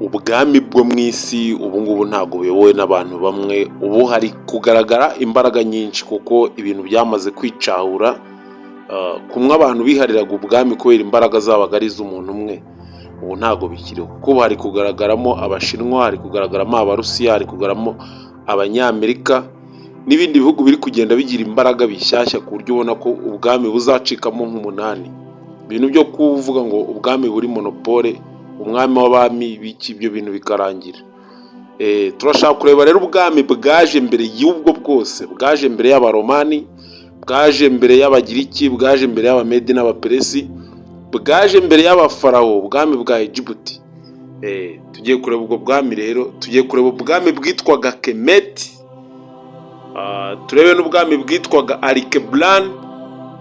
Ubwami bwo mu isi ubu ngubu ntabwo buyobowe n'abantu bamwe. Ubu hari kugaragara imbaraga nyinshi kuko ibintu byamaze kwicahura. Kumwe abantu bihariraga ubwami kubera imbaraga zabaga ari iz'umuntu umwe, ubu ntabwo bikiriho, kuko ubu hari kugaragaramo Abashinwa, hari kugaragaramo Abarusiya, hari kugaragaramo Abanyamerika n'ibindi bihugu biri kugenda bigira imbaraga bishyashya, ku buryo ubona ko ubwami buzacikamo nk'umunani. Ibintu byo kuvuga ngo ubwami buri monopole, umwami w'abami biki, ibyo bintu bikarangira. Turashaka kureba rero ubwami bwaje mbere y'ubwo bwose, bwaje mbere y'Abaromani, bwaje mbere y'Abagiriki, bwaje mbere y'Abamedi n'Abaperesi, bwaje mbere y'Abafarawo, ubwami bwa Egibuti. Tugiye kureba ubwo bwami rero, tugiye kureba ubwami bwitwaga Kemeti, turebe n'ubwami bwitwaga Alkebulan,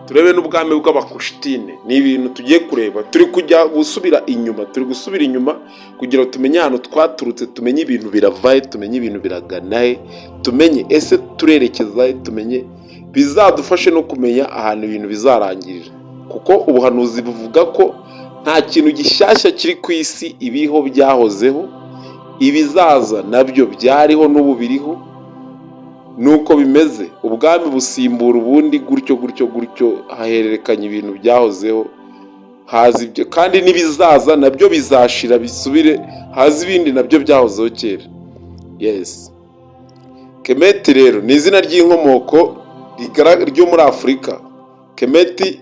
turebe n'ubwami bw'Abakushitine. Ni ibintu tugiye kureba, turi kujya gusubira inyuma, turi gusubira inyuma kugira ngo tumenye ahantu twaturutse, tumenye ibintu biravahe, tumenye ibintu biragana he, tumenye ese turerekeza he, tumenye bizadufashe no kumenya ahantu ibintu bizarangirira, kuko ubuhanuzi buvuga ko nta kintu gishyashya kiri ku isi. Ibiho byahozeho, ibizaza nabyo byariho n'ubu biriho. Nuko bimeze, ubwami busimbura ubundi gutyo gutyo gutyo, hahererekanya ibintu byahozeho, haza ibyo, kandi n'ibizaza nabyo bizashira bisubire, haza ibindi nabyo byahozeho kera. Yes, Kemeti rero ni izina ry'inkomoko ryo muri Afurika. Kemeti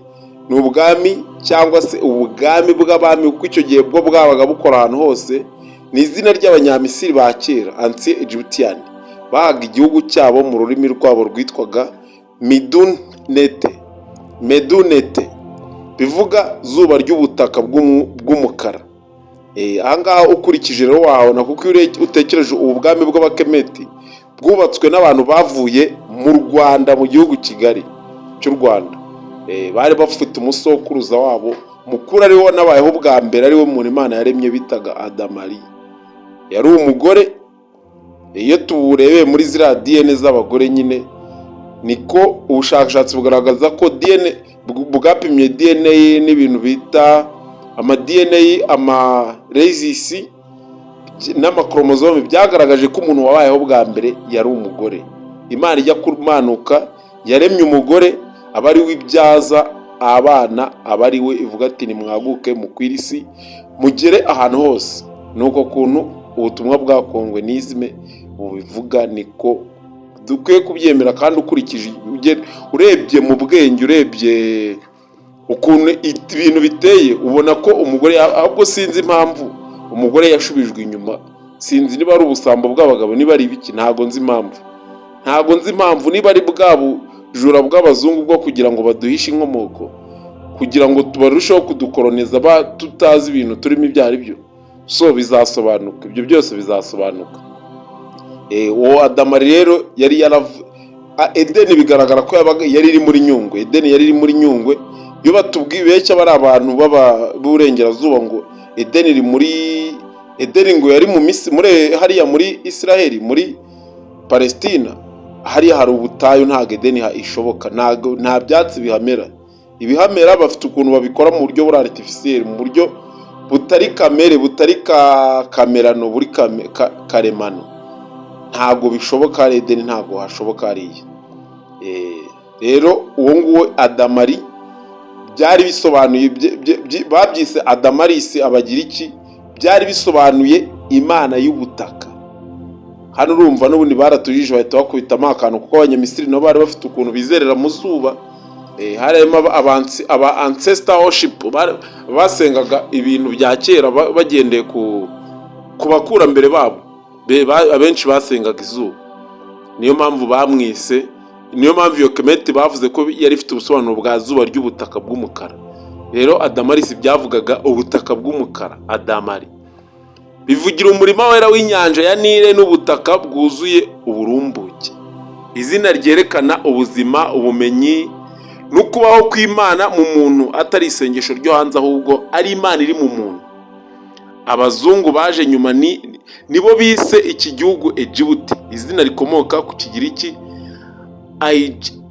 ni ubwami cyangwa se ubwami bw'abami, kuko icyo gihe bwo bwabaga bukora ahantu hose. Ni izina ry'Abanyamisiri ba kera, ancien Egyptian, bahaga igihugu cyabo mu rurimi rwabo rwitwaga Midunete. Medunete bivuga zuba ry'ubutaka bw'umukara. Ahangaha ukurikije rero wahabona, kuko iyo utekereje ubu bwami bw'Abakemeti bwubatswe n'abantu bavuye mu Rwanda, mu gihugu Kigali cy'u Rwanda. Bari bafite umusokuruza wabo mukuru ariwe wanabayeho bwa mbere, ariwe muntu Imana yaremye bitaga Adamari, yari umugore. Iyo turebeye muri ziriya DNA z'abagore nyine, niko ubushakashatsi bugaragaza ko DNA bwapimye DNA n'ibintu bita ama DNA, ama rhesus n'amakoromozome, byagaragaje ko umuntu wabayeho bwa mbere yari umugore. Imana ijya kumanuka yaremye umugore, aba ari we ibyaza abana, aba ari we ivuga ati: "Nimwaguke mukwire isi, mugere ahantu hose." Ni uko kuntu ubutumwa bwa Kongwenisme bubivuga, niko dukwiye kubyemera. Kandi ukurikije urebye mu bwenge, urebye ukuntu ibintu biteye, ubona ko umugore, ahubwo sinzi impamvu umugore yashubijwe inyuma. Sinzi niba ari ubusambo bw'abagabo, niba ari ibiki, ntabwo nzi impamvu, ntabwo nzi impamvu, niba ari bwa bujura bw'abazungu bwo kugira ngo baduhishe inkomoko, kugira ngo barusheho kudukoroniza tutazi ibintu turimo ibyo ari byo. So bizasobanuka, ibyo byose bizasobanuka. Uwo Adamari rero yari yarav Edeni, bigaragara ko yabaga yari iri muri Nyungwe. Edeni yari iri muri Nyungwe. Iyo batubwiye benshi aba ari abantu b'uburengerazuba ngo Edeni iri muri Edeni, ngo yari mu misi muri hariya muri Israheli, muri Palestina, hariya hari ubutayu, ntabwo Edeni ishoboka, ntabwo nta byatsi bihamera. Ibihamera bafite ukuntu babikora mu buryo buri artificiel, mu buryo butari kamere, butari ka kamerano, buri karemano. Ntabwo bishoboka hari Edeni, ntabwo hashoboka hariya. Rero uwo nguwo Adamari byari bisobanuye babyise Adamarisi Abagiriki, byari bisobanuye imana y'ubutaka. Hano urumva n'ubundi baratujije, bahita bakubitamo akantu, kuko Abanyamisiri nabo bari bafite ukuntu bizerera mu zuba. Harimo aba ancestor worship, basengaga ibintu bya kera bagendeye ku bakurambere babo. Abenshi basengaga izuba, niyo mpamvu bamwise, niyo mpamvu iyo Kemeti bavuze ko yari ifite ubusobanuro bwa zuba ry'ubutaka bw'umukara. Rero Adamarisi byavugaga ubutaka bw'umukara. Adamari bivugira umurima wera w'inyanja ya Nile n'ubutaka bwuzuye uburumbuke, izina ryerekana ubuzima, ubumenyi no kubaho kw'Imana mu muntu, atari isengesho ryo hanze, ahubwo ari Imana iri mu muntu. Abazungu baje nyuma ni nibo bise iki gihugu Egibuti, izina rikomoka ku Kigiriki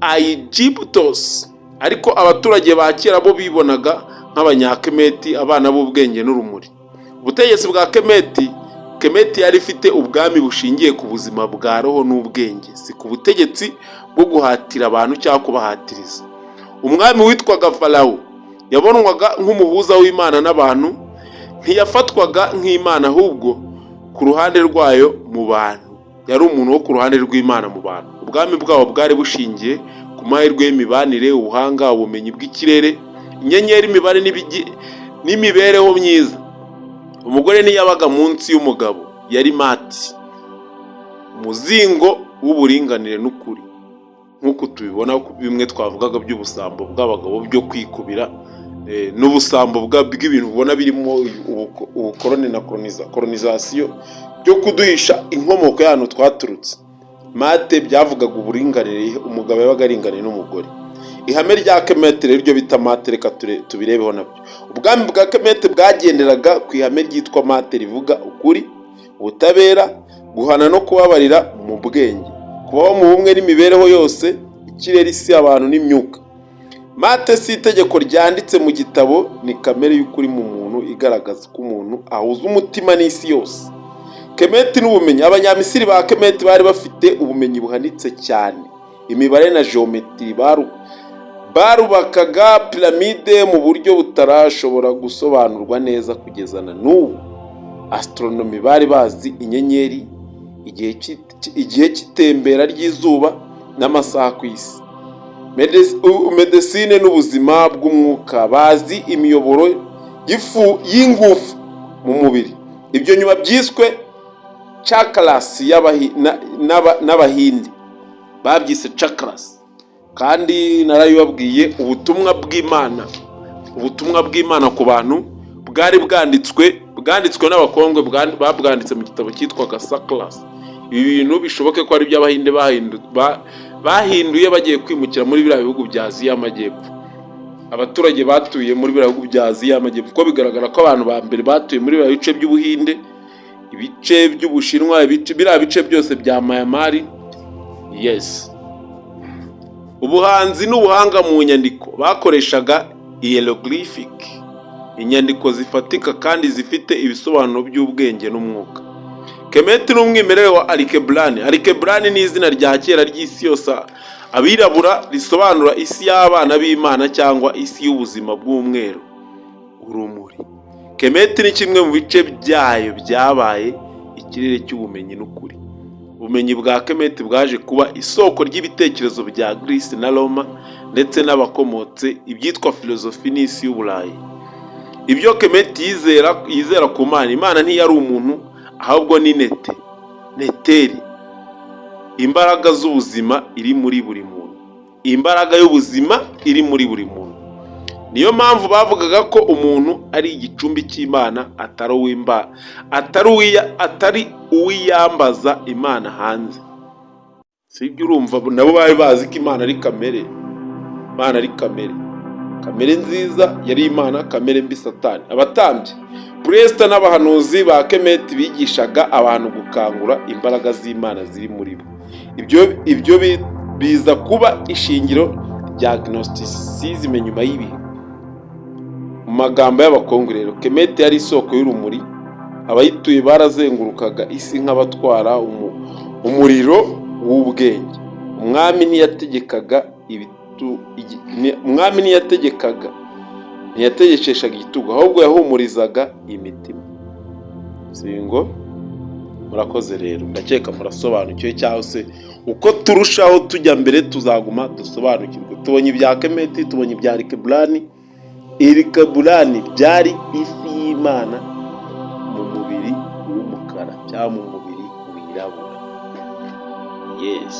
Aegyptos, ariko abaturage ba kera bo bibonaga nk'Abanyakemeti, abana b'ubwenge n'urumuri. Ubutegetsi bwa Kemeti. Kemeti yari ifite ubwami bushingiye ku buzima bwa roho n'ubwenge, si ku butegetsi bwo guhatira abantu cyangwa kubahatiriza. Umwami witwaga Farawo yabonwaga nk'umuhuza w'Imana n'abantu. Ntiyafatwaga nk'Imana, ahubwo ku ruhande rwayo mu bantu. Yari umuntu wo ku ruhande rw'Imana mu bantu. Ubwami bwabo bwari bushingiye ku mahirwe y'imibanire, ubuhanga, ubumenyi bw'ikirere, inyenyeri, imibare n'imibereho myiza. Umugore ntiyabaga munsi y'umugabo, yari Mati, umuzingo w'uburinganire n'ukuri, nk'uko tubibona bimwe twavugaga by'ubusambo bw'abagabo byo kwikubira n'ubusambo bw'ibintu ubona birimo ubukoroni na colonisation byo kuduhisha inkomoko y'ahantu twaturutse. Mate byavugaga uburinganire, umugabo yabaga aringaniye n'umugore. Ihame rya Kemete rero, ryo bita Mate, reka tubirebeho nabyo. Ubwami bwa Kemete bwagenderaga ku ihame ryitwa Mate, rivuga ukuri, ubutabera, guhana no kubabarira mu bwenge, kubaho mu bumwe n'imibereho yose, ikirere, isi, abantu n'imyuka. Mate si itegeko ryanditse mu gitabo, ni kamere y'ukuri mu muntu igaragaza ko umuntu ahuza umutima n'isi yose. Kemeti n'ubumenyi. Abanyamisiri ba Kemeti bari bafite ubumenyi buhanitse cyane, imibare na geometry. Barubakaga piramide mu buryo butarashobora gusobanurwa neza kugeza na n'ubu. Astronomy, bari bazi inyenyeri, igihe cy'itembera ry'izuba n'amasaha ku isi. Medecine n'ubuzima bw'umwuka, bazi imiyoboro y'ifu y'ingufu mu mubiri, ibyo nyuma byiswe chakras n'Abahindi babyise chakras. Kandi narabibabwiye, ubutumwa bw'Imana ku bantu bwari bwanditswe n'Abakongwe, babwanditse mu gitabo cyitwaga Sakras. Ibi bintu bishoboke ko ari iby'Abahinde bahinduye bagiye kwimukira muri biriya bihugu bya Aziya y'Amajyepfo. Abaturage batuye muri biriya bihugu bya Aziya y'Amajyepfo, kuko bigaragara ko abantu ba mbere batuye muri biriya bice by'Ubuhinde, ibice by'Ubushinwa, biriya bice byose bya Mayamari. Yes. Ubuhanzi n'ubuhanga mu nyandiko, bakoreshaga hieroglyphic, inyandiko zifatika kandi zifite ibisobanuro by'ubwenge n'umwuka. Kemeti n'umwimerere wa Alkebulan. Alkebulan ni izina rya kera ry'isi yose abirabura, risobanura isi y'abana b'Imana cyangwa isi y'ubuzima bw'umweru, urumuri. Kemeti ni kimwe mu bice byayo byabaye ikirere cy'ubumenyi n'ukuri. Ubumenyi bwa Kemeti bwaje kuba isoko ry'ibitekerezo bya Greece na Roma, ndetse n'abakomotse ibyitwa filozofi n'isi y'Uburayi. Ibyo Kemeti yizera ku Mana: Imana ntiyari umuntu, ahubwo ni Nete, Neteri, imbaraga z'ubuzima iri muri buri muntu, imbaraga y'ubuzima iri muri buri muntu. Niyo mpamvu bavugaga ko umuntu ari igicumbi cy'Imana, atari uw'imba atari uwiya atari uwiyambaza Imana hanze. Sibyo? Urumva nabo bari bazi ko Imana ari kamere, Imana ari kamere. Kamere nziza yari Imana, kamere mbi Satani. Abatambyi, priests n'abahanuzi ba Kemeti bigishaga abantu gukangura imbaraga z'Imana ziri muri bo. Ibyo biza kuba ishingiro rya gnosticism nyuma y'ibihe. Mu magambo y'Abakongo rero, Kemeti yari isoko y'urumuri. Abayituye barazengurukaga isi nk'abatwara umuriro w'ubwenge. Umwami ntiyategekaga, ntiyategekeshaga igitugu, ahubwo yahumurizaga imitima. Singo murakoze rero, ndakeka murasobanukiwe, cyangwa se uko turushaho tujya mbere tuzaguma dusobanukirwe. Tubonye ibya Kemeti, tubonye ibya Alkebulan. Alkebulan byari isi y'Imana mu mubiri w'umukara cyangwa mu mubiri wirabura. Yes,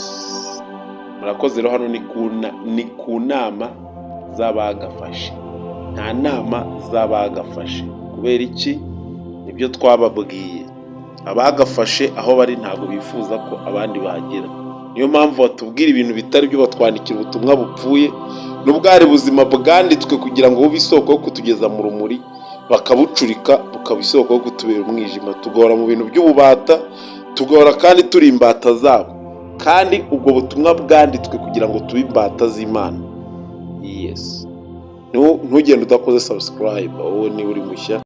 murakoze rero. Hano ni ku nama z'abagafashe, nta nama z'abagafashe. Kubera iki? Nibyo twababwiye, abagafashe aho bari ntabwo bifuza ko abandi bahagera. Niyo mpamvu batubwira ibintu bitari byo, batwandikira ubutumwa bupfuye n'ubwari buzima bwanditswe kugira ngo bube isoko yo kutugeza mu rumuri, bakabucurika bukaba isoko yo kutubera umwijima, tugahora mu bintu by'ububata, tugahora kandi turi imbata zabo, kandi ubwo butumwa bwanditswe kugira ngo tube imbata z'Imana. Yes, ntugende udakoze subscribe, wowe niba uri mushya.